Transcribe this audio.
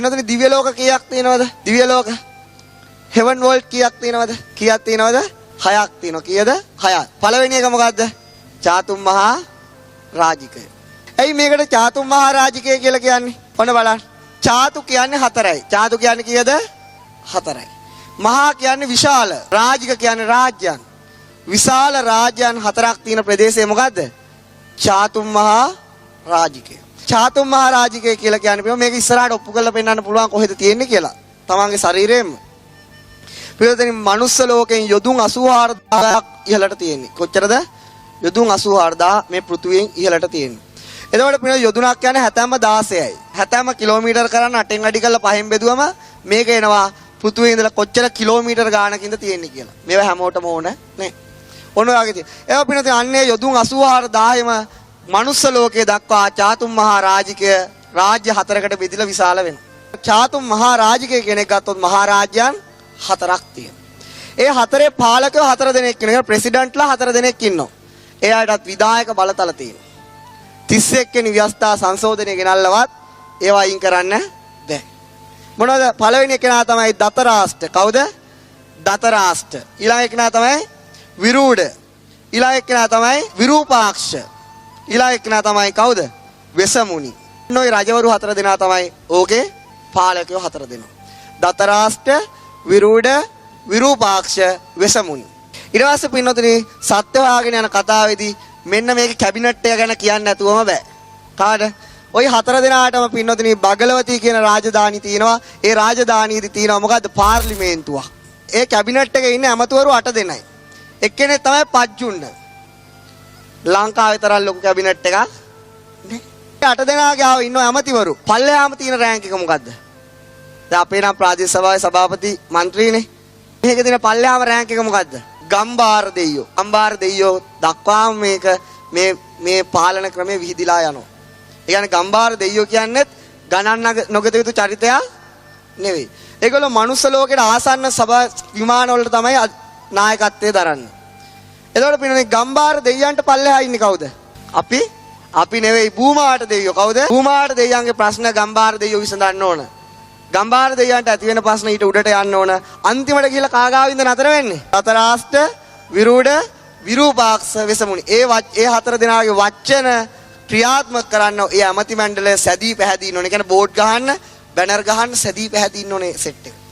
පින්නතුනි දිව්‍ය ලෝක කීයක් තියෙනවද? දිව්‍ය ලෝක හෙවන් වර්ල්ඩ් කීයක් තියෙනවද? කීයක් තියෙනවද? හයක් තියෙනවා. කීයද? හයක්. පළවෙනි එක මොකද්ද? චාතුම් මහා රාජිකය. ඇයි මේකට චාතුම් මහා රාජිකය කියලා කියන්නේ? ඔන්න බලන්න. චාතු කියන්නේ හතරයි. චාතු කියන්නේ කීයද? හතරයි. මහා කියන්නේ විශාල. රාජික කියන්නේ රාජ්‍යයන්. විශාල රාජ්‍යයන් හතරක් තියෙන ප්‍රදේශය මොකද්ද? චාතුම් මහා රාජිකය. චාතුම් මහා රාජිකය කියලා කියන්නේ මේක ඉස්සරහට ඔප්පු කරලා පෙන්වන්න පුළුවන් කොහෙද තියෙන්නේ කියලා. තමන්ගේ ශරීරයෙන්ම. පිළිදෙනි මනුස්ස ලෝකෙන් යොදුන් 84000ක් ඉහළට තියෙන්නේ. කොච්චරද? යොදුන් 84000 මේ පෘථුවියෙන් ඉහළට තියෙන්නේ. එතකොට පින යොදුනක් කියන්නේ හැතැම්ම 16යි. හැතැම්ම කිලෝමීටර් කරන්න 8න් වැඩි කරලා 5න් බෙදුවම මේක එනවා පෘථුවියේ ඉඳලා කොච්චර කිලෝමීටර් ගානකින්ද තියෙන්නේ කියලා. මේවා හැමෝටම ඕන නේ. ඔන්න ඔය වගේ තියෙන. ඒවා පිනතේ අන්නේ යොදුන් 84000ෙම මනුස්ස ලෝකයේ දක්වා චාතුම් මහා රාජිකය රාජ්‍ය හතරකට බෙදිලා විශාල වෙනවා. චාතුම් මහා රාජිකය කෙනෙක් ගත්තොත් මහා රාජ්‍යයන් හතරක් තියෙනවා. ඒ හතරේ පාලකයෝ හතර දෙනෙක් ඉන්නවා. ඒ ප්‍රෙසිඩන්ට්ලා හතර දෙනෙක් ඉන්නවා. ඒ අයටත් විධායක බලතල තියෙනවා. 31 වෙනි ව්‍යවස්ථා සංශෝධනය ගෙනල්ලවත් ඒවා අයින් කරන්න බැහැ. මොනවද? පළවෙනි කෙනා තමයි දතරාෂ්ට්‍ර. කවුද? දතරාෂ්ට්‍ර. ඊළඟ කෙනා තමයි විරූඪ. ඊළඟ කෙනා තමයි විරූපාක්ෂ. ඊළඟ කෙනා තමයි කවුද? වෙසමුනි. ඔය රජවරු හතර දෙනා තමයි ඕකේ පාලකයෝ හතර දෙනා. දතරාෂ්ට්‍ර, විරූඪ, විරූපාක්ෂ, වෙසමුනි. ඊට පස්සේ පින්නොතනි සත්‍ය හොයාගෙන යන කතාවේදී මෙන්න මේක කැබිනට් එක ගැන කියන්න නැතුවම බෑ. කාට? ඔය හතර දෙනාටම පින්නොතනි බගලවති කියන රාජධානි තියෙනවා. ඒ රාජධානියේදී තියෙනවා මොකද්ද? පාර්ලිමේන්තුවක්. ඒ කැබිනට් එකේ ඉන්නේ ඇමතිවරු 8 දෙනයි. එක්කෙනෙක් තමයි පජ්ජුන්න. ලංකාවේ තරම් ලොකු කැබිනට් එකක් නේ. 8 දෙනා ගාව ඉන්න ඇමතිවරු. පල්ලෙහාම තියෙන රෑන්ක් එක මොකද්ද? දැන් අපේ නම් ප්‍රාදේශ සභාවේ සභාපති මන්ත්‍රීනේ. මේක තියෙන පල්ලෙහාම රෑන්ක් එක මොකද්ද? ගම්බාර දෙයියෝ. ගම්බාර දෙයියෝ දක්වාම මේක මේ මේ පාලන ක්‍රමය විහිදිලා යනවා. ඒ කියන්නේ ගම්බාර දෙයියෝ කියන්නේත් ගණන් නොගත යුතු චරිතයක් නෙවෙයි. ඒගොල්ලෝ මනුස්ස ලෝකෙට ආසන්න සභා විමාන වලට තමයි නායකත්වය දරන්නේ. එතකොට පින්නනේ ගම්බාර දෙයියන්ට පල්ලෙහා ඉන්නේ කවුද? අපි නෙවෙයි, භූමාට දෙයියෝ. කවුද? භූමාට දෙයියන්ගේ ප්‍රශ්න ගම්බාර දෙයියෝ විසඳන්න ඕන. ගම්බාර දෙයියන්ට ඇති වෙන ප්‍රශ්න ඊට උඩට යන්න ඕන. අන්තිමට ගිහලා කාගාවින්ද නතර වෙන්නේ? හතරාෂ්ට, විරූඪ, විරූපාක්ෂ, වෙසමුනි. ඒ ඒ හතර දෙනාගේ වචන ක්‍රියාත්මක කරන්න ඒ ඇමති මණ්ඩලය සැදී පැහැදී ඉන්න ඕනේ. ඒ කියන්නේ බෝඩ් ගහන්න, බැනර් ගහන්න සැදී පැහැදී ඉන්න ඕනේ සෙට් එක.